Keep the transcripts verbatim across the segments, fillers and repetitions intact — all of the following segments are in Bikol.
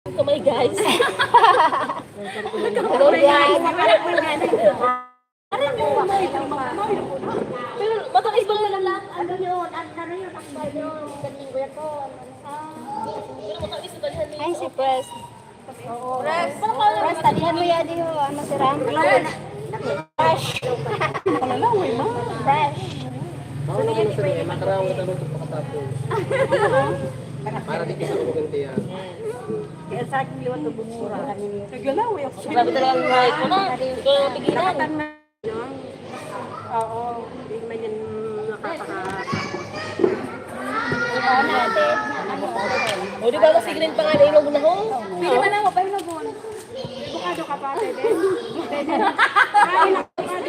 Kamay, guys. Kamay, guys. Pero matamis bang malala? Ano yun? Ang ano yun? Ang ano yun? Ang ano yun? Ah, pero matamis na balhan eh. Ay, si Pres. Pres, talihan mo yan, di ho. Ano, si Ram? Fresh. Fresh. Bawal naman na sa mga makaraw na tanong sa pagkatapos. Para di kita magantihan. Kaya sa akin yun, ito bumura. Nagalaw eh. Grabe talaga ang buhay ko na. Hindi ko na mapigilan. Oo, hindi man yan nakaka- O, di ba, mas green pa nga na ilog na ho? Pwede ba na ako, pahinog mo? Bukado ka pa, pwede? Pwede. Ay, naku, pwede.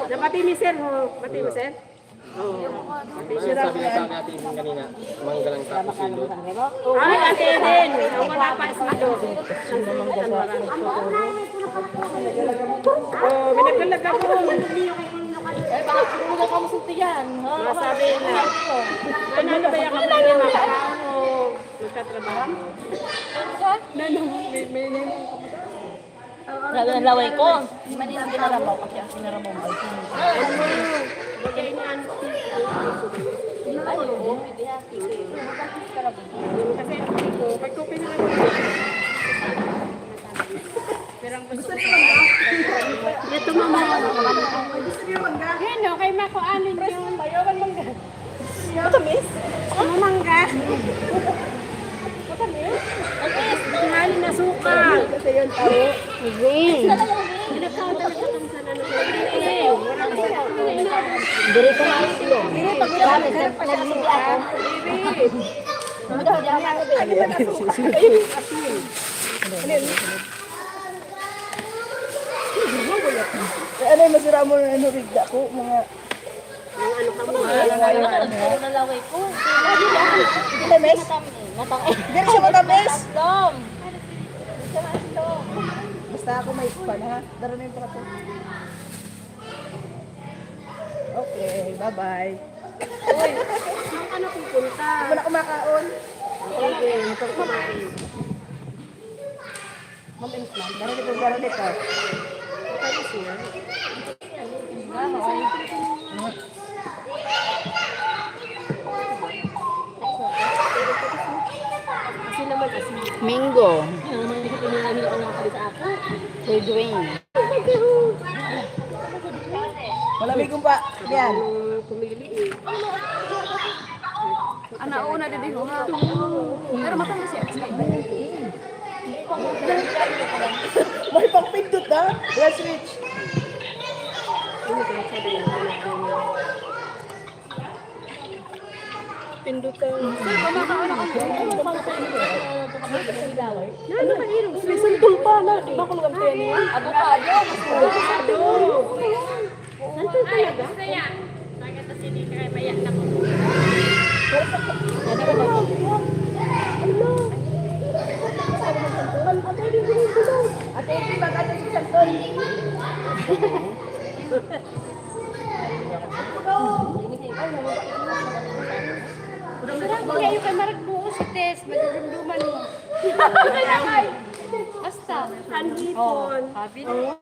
Napati ni Sir, ho. Pati ni Sir. Oo. Sabi na sa akin kanina, mangga lang tapos silot. Ay, Ate Eden, wala pa sa ito. Oh, may naglalag ako. Eh, baka puro na kamo sa tiyan. Masabi na. Ano, ano ba yung kapatid na magtrabaho? Magtatrabaho? Nanong, may, may, may, Lalo na laway ko. Manila, ginaramaw. Pati ang ginaramaw mo. Kasi ako, pag ko pinangalan, Ito, mama. Gusto niyo mangga? Yan, okay, mako, ano yun? Mayawan mangga. Matamis? Ano, mangga? Matamis? Matamis. Tingali na suka. Kasi yun, tao. Green. Pinagkaon talaga kami sa nanay. Diri ko na yun. Diri, pag nag-, nag-, nag-, ako. Ano ba na suka? Ay, asin. Ano yun? Eh, ano yung masira mo na ano, rigda ko? Mga Mga ano ka mo? Mga ano, ano, ano. Ano na laway ko? Matamis? Matamis. Matamis. Dili siya matamis. Aslom. Basta ako may pan, ha? Dara na yung plato. Okay, bye-bye. Uy, saan ka na pupunta? Ako na kumakaon. Okay, ito kumain. Matamis man. Pero dito, pero dito. Matamis yan. Kasi naman, kasi Mango. Ano naman, hindi ko pinanganin ang mga sa ako. May drink. Malamig yung pa. Yan. Ang pumili eh. Ana, una, didi, ho, ha? Pero matamis yan. May pangpindot, ha? Yes, Rich. Pindot ka. Sir, kumakaon ako. Ano ba, hirap? May santol pa na. Di ba kung nagtiyan niya? Avocado. Avocado. Santol talaga? Gusto niya. Bakit kasi di ka kaya na po? Ate, di ba ka si Santol? Kaya yung kay Marag buo si Tess, madudumduman mo. Basta. Ang hipon. Oh, sabi niya.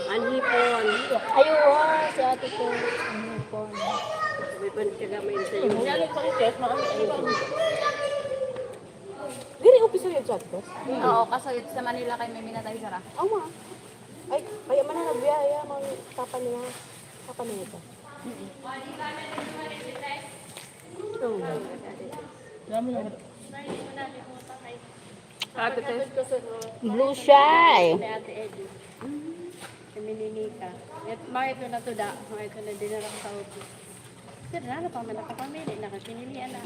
Ang hipon. Ay, oo, si ate ko. Ang hipon. May pagkagamay sa'yo. Ang galing pa rin, Tess, mga hipon. Diri, opiso yun sa ato? Oo, kaso ito sa Manila kay may minatay sara. Oo, ma. Ay, kaya man na nagbiyaya, mga papa niya. Papa niya ito. Oo. Dami na. Ate Tess. Blue shy. Ate Eddie. Kami ni Nika. At mga ito na to da. Mga ito na dinara ko sa office. Sir, ano pa man nakapamili? Nakasinilian na.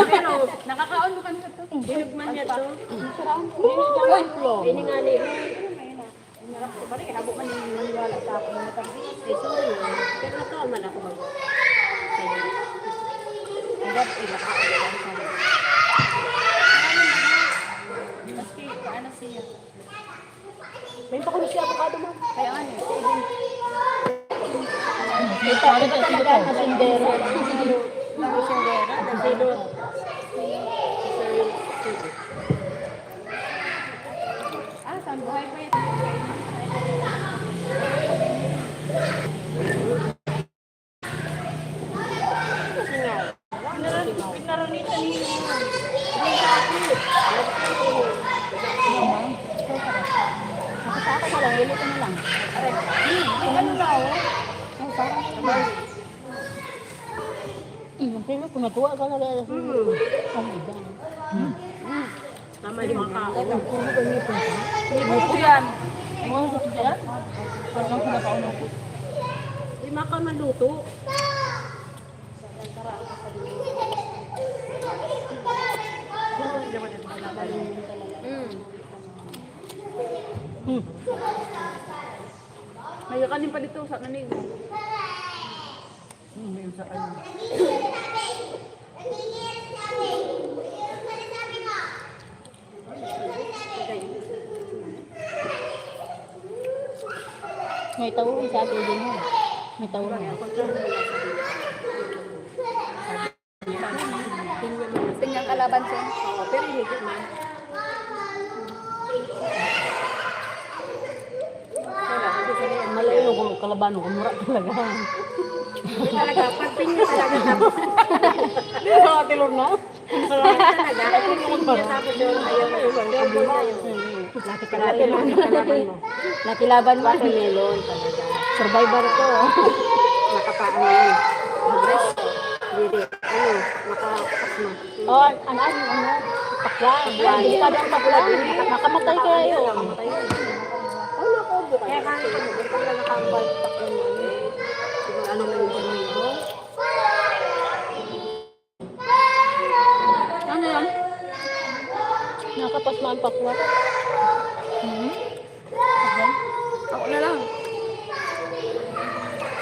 Pero, nakakaon mo kanina to. Hinog man niya to. Ay, Flo. Ini nga ni. Ay, sorry. Pero nakaon man ako mag- Maski, ano siya? May pa kuno siya avocado mo. Kaya nga, eh, pwede. May pa kuno talaga na sundero. Sundero, na sundero. Ano sa akin na lang, hili ko na lang. Hmm, ang ano na, oh. Ang sarap. Hmm, ang pili ko, natuwa ka na lang. Hmm. Ang iba. Hmm. Tama yung mga kain. Hindi ko yan. Ano sa yan? Parang sila pa, ano? Hindi maka maluto. Mm. Hmm. May kanin pa dito sa kanin. Hmm, may isa kanin. May taurong sa atin din, ha? May taurong. Tingnan kalaban siya. Oo, pero hindi man. Wala, kasi sa mga Malayo ko, kalaban ko, mura talaga. Hindi talaga, pag pinya talaga, tapos Di ba, Ate Lorna? Talaga, pag pinya, tapos yun, ayun, yun, yun, yun. Lati ka Lati lang ang kalaban mo. Lati laban mo. Watermelon talaga. Survivor ko. Nakapaano yun. Mag-rest. Hindi. Ano, makapas na. Oh, ano, ano, ano? Pakla. Pakla. Delikado ang pakla. Makamatay kayo. Makamatay yun. Ano ko, bukas. Kaya kaya ko, bukas talaga nakakabal. Pakla mo, ano. Siguro ano na yung pamilya. Ano yan? Nakapasma ang pakla. Mhm. Ako na lang.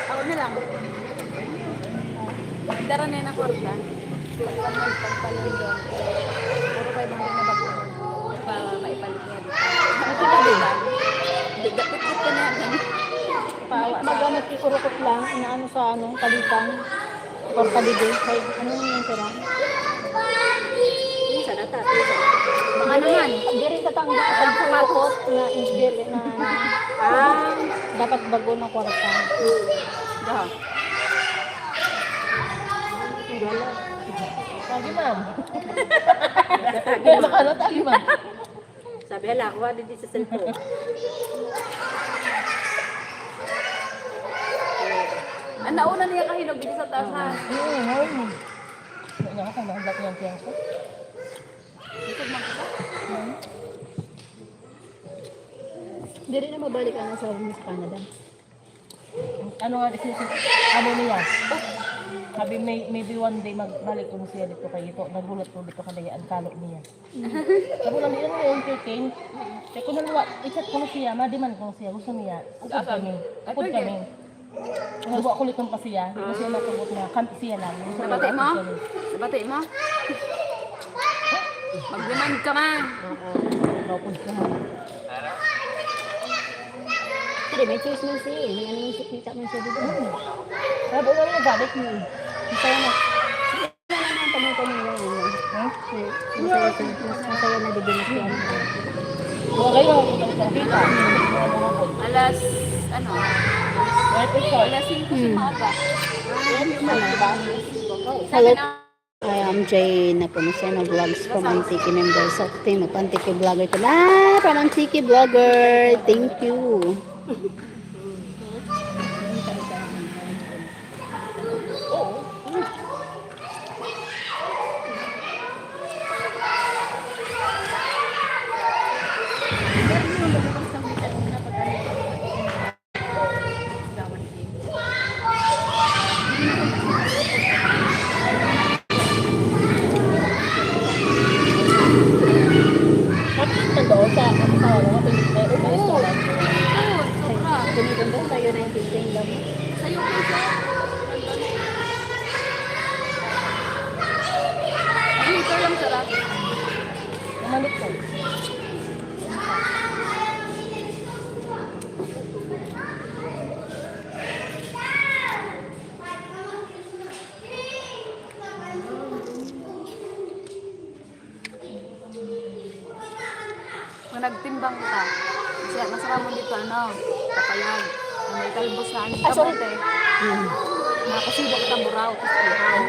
Ako na lang. Magdara na yun ang kwarta. Pag-, pag-, pagpaluto. Puro five hundred na bago. Para maipalit niya dito. Ito na din. Dagdagat ka na yan. Pawa. Magamit ikurukot lang, inaano sa ano, kalitan. Or kalibin. Kay, ano yung sira? Minsan, ata, minsan. Baka naman. Diri sa tangga, sa kurukot na, diri na, na, Ah. dapat bago na kwarta. Daha. Tagi, ma'am. Tagi, ma'am. Ano, tagi, ma'am? Sabi, "Hala, kuha din sa cellphone." Ang nauna niya kahinog din sa taas, ha? Oo, oo. Wala ka, nahagap niya ang tiyan ko. Likod man kita. Diri na mabalik ang asawa mo sa Canada. Ano nga, isi-, isi-, ano niya? Sabi, may, maybe one day magbalik ko siya dito kay ito. Nagulat ko dito kadaya ang kalo niya. Sabi lang, "Di mo entertain." Kaya ko naliwa, i-chat ko na siya, ma-demand ko na siya. Gusto niya, upod kami. Upod kami. Nagwa ko litong pa siya. Gusto niya matubot na, kampi siya lang. Gusto niya Nabati mo? matubot kami. Nabati mo? Mag-demand ka, ma. Oo, upod kami. Pwede, may choice man siya eh. May ano yung sikita man siya dito. Hmm. Sabi ko nga, balik mo eh. Masaya na. Masaya na ang pamangkin mo lang, ano. Ha? Masaya siya. Mas masaya na dito na siya. Wala kayo, ang kita. Alas, ano? Right, ito. Alas singko sa Hmm. umaga. Right, ito, di ba? Sabi Hello. na Hi, I'm Jay Nepomuceno Vlogs from Antique Members of Team of Antique Vlogger. Ah, from Antique Vlogger. Thank you. Tapos nandoon sa, ano, sa, ano, may, may Oo. restaurant. Oo, sobra. Tinitinda sa United Kingdom. Sa U K siya. Ang ito lang sarap. Umalik ko. Kung nagtimbang kita, kasi mas ramo dito, ano, kapayag. Ang may talbos na ang Ah, sorry. kamote. Mm. Nakasibo kita buraw, tapos ihaw.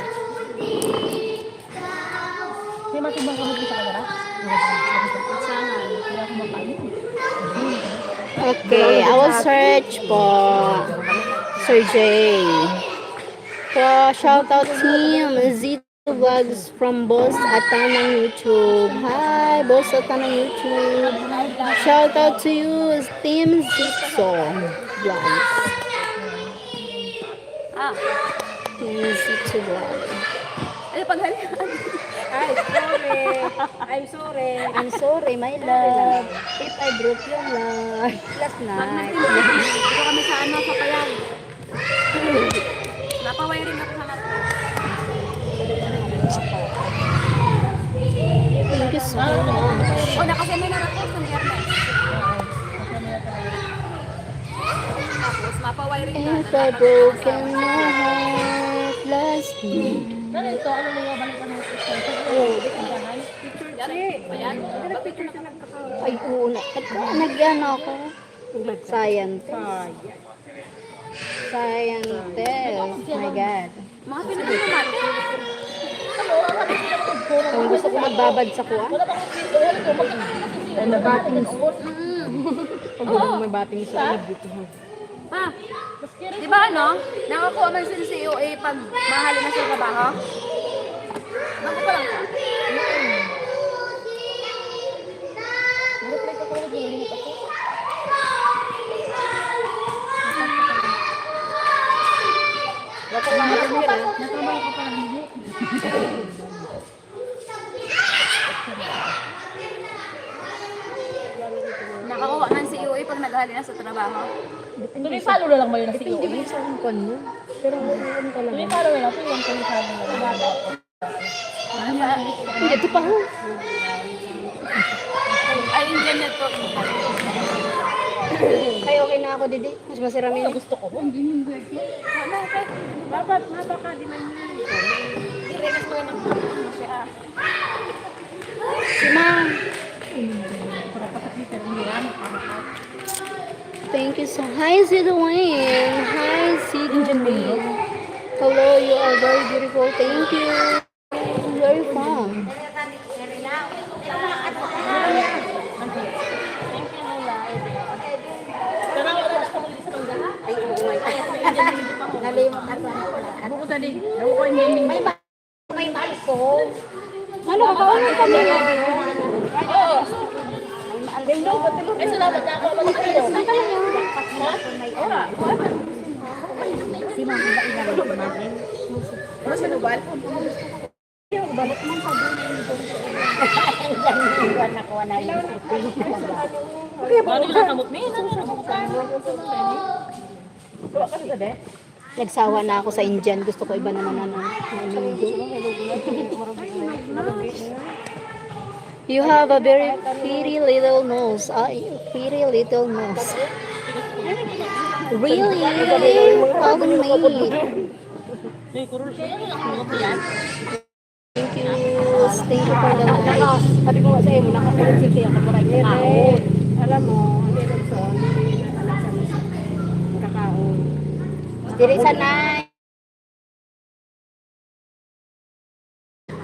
May matibang kamot sa kanila? Okay, I will search po. Sir J. Po, shout out team Z Vlogs from Boss Atanang YouTube. Hi, Boss Atanang YouTube. Shout out to you, Team Zitso Vlogs. Ah, Team Zitso Vlogs. Ano panghalian? Ay, sorry. I'm sorry. I'm sorry, my love. If I broke your heart last night. Dito kami sa ano, sa Payag. Napawiring ako sa mattress. Thank you so much. O, nakasemi na ako sa Biyernes. Tapos, mapawiring na. If I broken my heart last night. Ano ito? Ano mo yung balik ano? Ayan. Ayan. Ay, oo na. At nagyan ako. Science. Scientist. My God. Mga pinag-umate. Kung gusto ko magbabad sa kuha. Mabating. Pag mabating sa dito. Ha? Di ba ano? Nakakuha man sa C O A pag mahali na sa trabaho? Bago pa lang ka. Nakakuha man si U A pag naghali na sa trabaho. Tuloy follow na lang ba yun na si Hindi U A? Minsan kung ano. Pero ano talaga. Tuloy follow na lang po yung tuloy follow na lang. Hindi pa ho. Ay, Indian na to. Ay, okay na ako, Didi. Mas masira Ano yun. Gusto ko, hindi yung break mo. Ano, okay. Dapat, napaka-demand niya. Hindi rin mas magandang ano siya. Si Ma'am. Para pa sa Peter, hindi yan. Thank you so Hi, Zidwayne. Hi, Zidwayne. Hello, you are very beautiful. Thank you. Where are you from? Pero wala na sa mga sa manggahan. Ay, oo, my God. Nalimot na sa Buko tadi. Buko yung gaming. May balso. Ano ba ba? Ay, salamat ako. Mag-iyo. Si Ma'am, iba, iba, iba, iba. Ano sa lubal? Iwan ako na yung Ano yung nakamot? May ano naman sa ano? Kuha ka sa dede? Nagsawa na ako sa Indian. Gusto ko iba naman ano. Naliligo. You have a very pretty little nose. Ay, pretty little nose. Really? Follow me. Thank you. Thank you for the light. Sabi ko nga sa'yo, nakakulog si Tia, kapag nakaon. Alam mo, hindi lang sa hindi na anak sa mga kakaon. Diri sanay.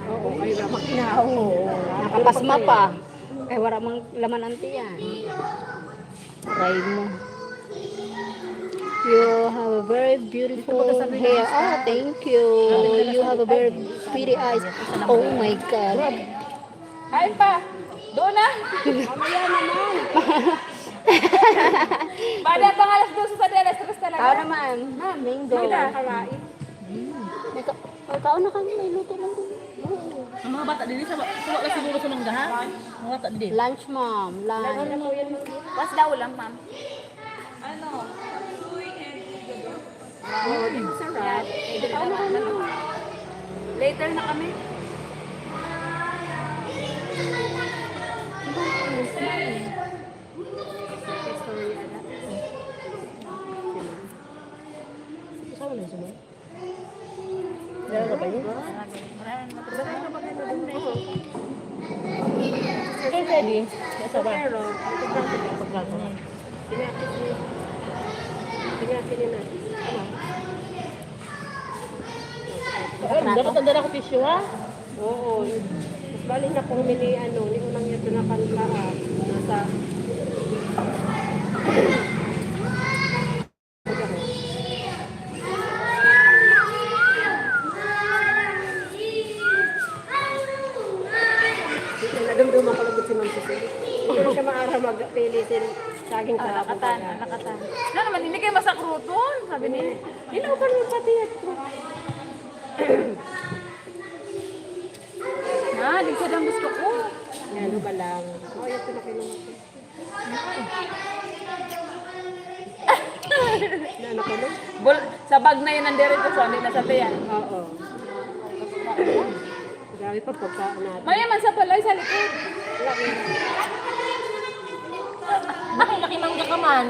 Oo, kayo na makinaon. Nakapasma pa. Kaya wala mang laman ang tiyan. Try mo. You have a very beautiful hair. Ah, thank you. You have a very pretty eyes. Oh my God. Ay pa! Doon na! Mamaya naman! Bali, pang alas dose sa alas tres talaga. Tao naman. Ma'am, Mango. May nakakain. May ka- may kaon na kami. May luto lang din. Ang mga bata din sa sa wala siguro sa manggahan. Mga bata din. Lunch, ma'am. Lunch. What's the ulam, ma'am? Ano? Oh, di masarap. Ikaw na kami. Later na kami. Kasama na yung sumunod. Meron ka pa yun? Kaya pwede. Nasa ba? Pagkakas. Ay, dapat ang dala ko tissue, ha? Oo. Galing na pong mini, ano, ni unang ito na kanla, ah, nasa Nadumduman ko lang si Ma'am Cecil. Hindi ko siya maara magpili sin saging Ah, sa nakatan, ah, nakatan. Ano naman, hindi kayo masakruton, sabi niya. Hindi ko pa naman pati ito. Na, di siya lang gusto ko. Yan, ano ba lang? Oh, yan, ito na kayo naman. Na, ano ka na? Bul-, sa bag na yun, ang diretso, so, hindi na sa tiyan. Oo. Grabe pa pagkaon natin. Mayaman sa balay, sa likod. Wala na. Naku, nakimangga ka man.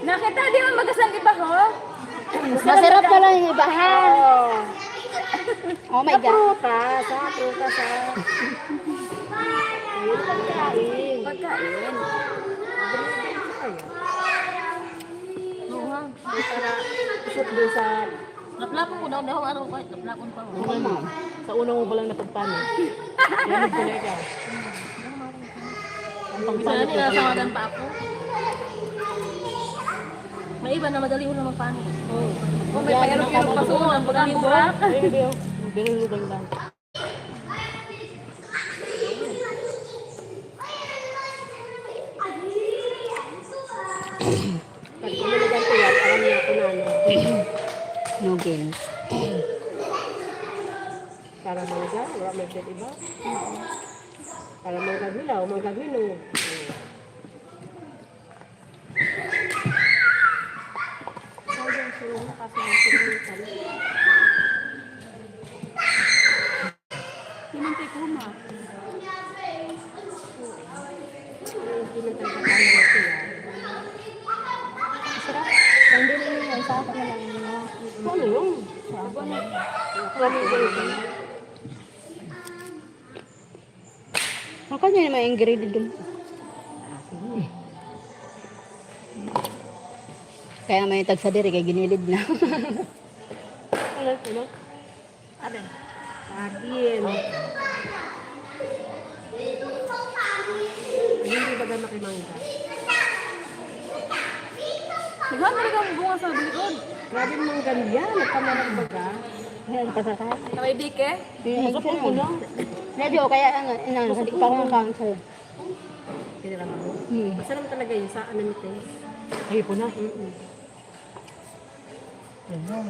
Nakita, di man magasan, di ba, ho? Masarap pala yung ibahan. Oo. Oh my Sa God. Prutas, ha? Prutas, ha? Ayun, pagkain. Pagkain. Ay, Oo, ha? May para shoot doon sa Laplapon ko daw, daw, ano ko, laplapon pa. Ano, ma'am? Sa una mo palang napagpano. Yan, ko na ikaw. Ang Sana pagpano ko nila sa pala. Magan pa ako. May iba na madali ko na magpano. Oo. Kung may Yan, payarong-yarong nakakalibot. Pasunod, ang burak-burak. Ayun, di, oh. Ganun, ganun lang. Pag umulugan ko yan, alam niya kung ano. No games. Para mangga, wala may iba. Para mangga hilaw, mangga hinog. Sayang, sayang na kasi yung sinulitan. Pinintay ko, ma. Hindi man talaga tayo na siya. Masarap. Hindi rin yun. Sa akin na lang yun, ha? Ano yun? Sa akin na lang. Ang kanya naman yung grilid dun. Kaya may tagsa diri kay ginilid na. Ano, ano? Ano? Saging. Hindi baga makimangga. Naghan talaga ang bunga sa likod. Grabe mangga niya, nagkamarang baga. Ayan, pasasay. Kamay bike? Ayan, Gusto ko siya. Muna. Medyo kaya ano, ano, hindi pa ako nakain sa'yo. Kinilang ako. Hmm. Masarap talaga yun sa ano ni Tess. Ay, po na. Mm-mm. Ayan.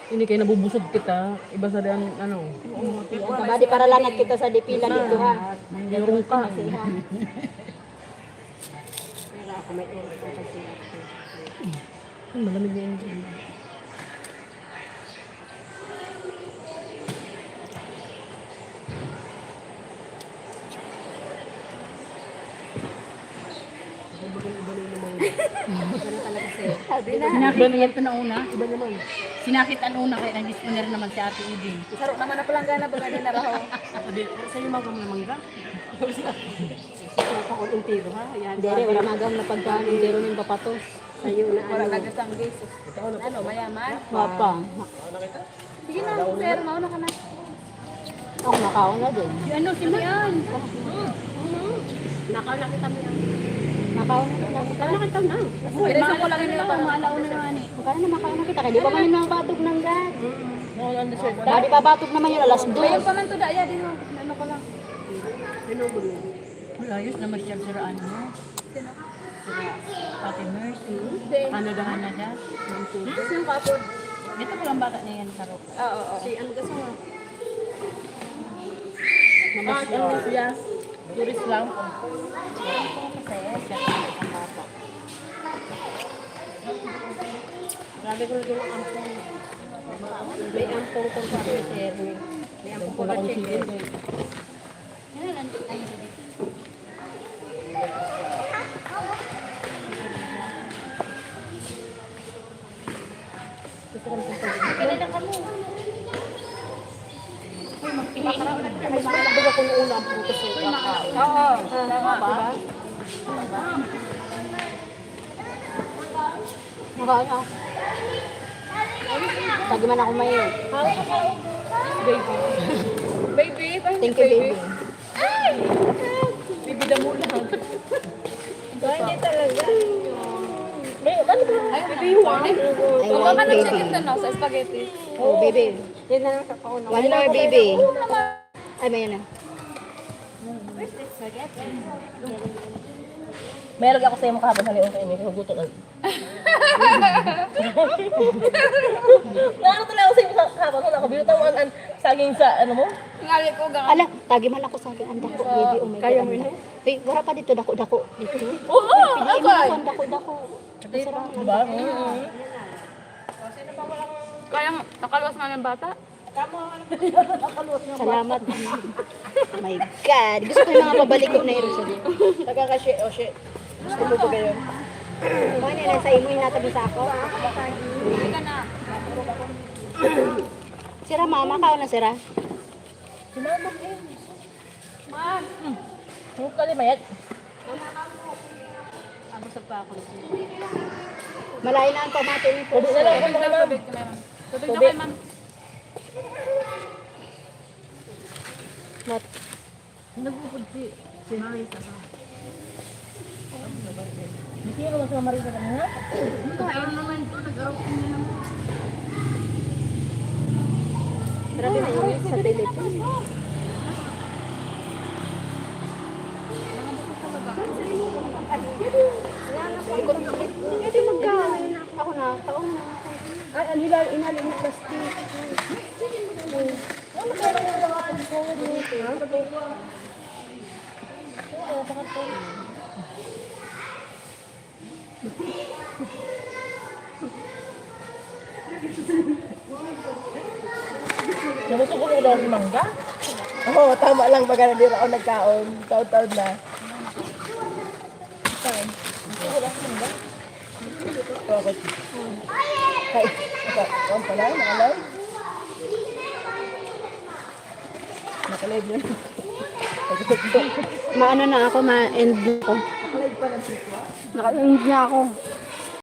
Hindi kayo nabubusog kita. Iba sa diyan, ano. Ang kabadi para lanat kita sa dipila dito, ha. Meron ka. Kasi, ha. Pero ako may oras ang pagsilat ko. Ay, malamig na yung Sabi na. Sinakit niya ito na una. Iba naman. Sinakit ang una, kaya nag-disponer naman si Ate Eden. Saro naman na palanggana, baga din na raho. Sabi, sa'yo magam na mangga? Sa taon entero, ha? Yan, Dere, sabi. Wala magam na pagkain, entero ng papatos. Sa'yo na Wala ano. Nagkasang beses. Ano, mayaman? Papa. Sige na, sir, mauna ka na. Ako, nakaon na din. Si ano, si Mian. Nakaw na kita, Mian. Nakaon na din. Nakaw na kita na. Uy, Diretso ko lang yun, mga alauna na nga ni. Magkano na makaon na kita? Kaya di ba kami nakabatog ng gas? Bali, babatog naman yun, alas dos. Ayun pa man to, daya din, oh. Ano ko lang. Ayos na masyadong siraan mo. Sino? Sila Ate Mercy. Hindi. Canada, Canada. Sino ka po? Dito ko lang bata niya yan, Karo. Oo, oo. Si ano gusto mo? Namasyal. Ah, ano siya? Tourist lang. Kasi, siya ang bata. Grabe ko lagi ng ampong. May ampong kung sa akin, sir. May ampong ko na chicken. Baga kung una ang prutas ng kakao. Oo, tama ba? Makain ako. Lagi man ako may Baby. Baby, thank you, Thank you, baby. Baby. Bibida mo lang. Hindi talaga. May, ano ba? Ay, baby, you want it? I Huwag want ka ng baby. Chicken Tuna sa spaghetti. Oh, baby. Yan na lang sa pauna. One more, baby. Ay, may na. May lagi ako sa imo kahapon sa liong kayo, may hugutan. Naano tuloy ako sa imo kahapon, ako binutan mo ang saging sa ano mo? Ngali ko, gang. Ala, tagi man ako sa akin. Ang dako, baby. Oh my Kaya God, mo ang yun? dako. Uy, wala pa dito dako-dako. Dito. Masarap. Diba? Mm-hmm. Kaya nakaluwas nga ng bata. Salamat. My God. Gusto ko yung mga pabaliko na yun. Nagkakashi, oh shit. Gusto mo ba yun? Ano na sa imo, hinatag mo sa ako? Sira, mama, kao na sira. Salamat eh. Ma, hmm. Huwag ka limayat. Abusog pa ako. Malayo na ang pamati ni Pwede na lang ako naman. Tubig na, ma'am. Tubig na kayo, ma'am. Mat. Nagpupud si, si Marisa. Hindi mo sa Marisa kanina? Nag-aroon naman ito, nag-aroon ko na naman. Grabe na init sa Pilipinas. Pwede magkain. Ako na, taon na. Ay, ang hilal, inal, inal, plastic. Nabusog ko na daw si Mangga. Oo, tama lang baga na di ako nagkaon. Taon-taon na. Saan? Gusto ko lang si Mangga. Bakit? Ay, ito, ito pala, nakalaw. Nakalive na. Maano na ako, ma-end na ako. Naka-end na ako.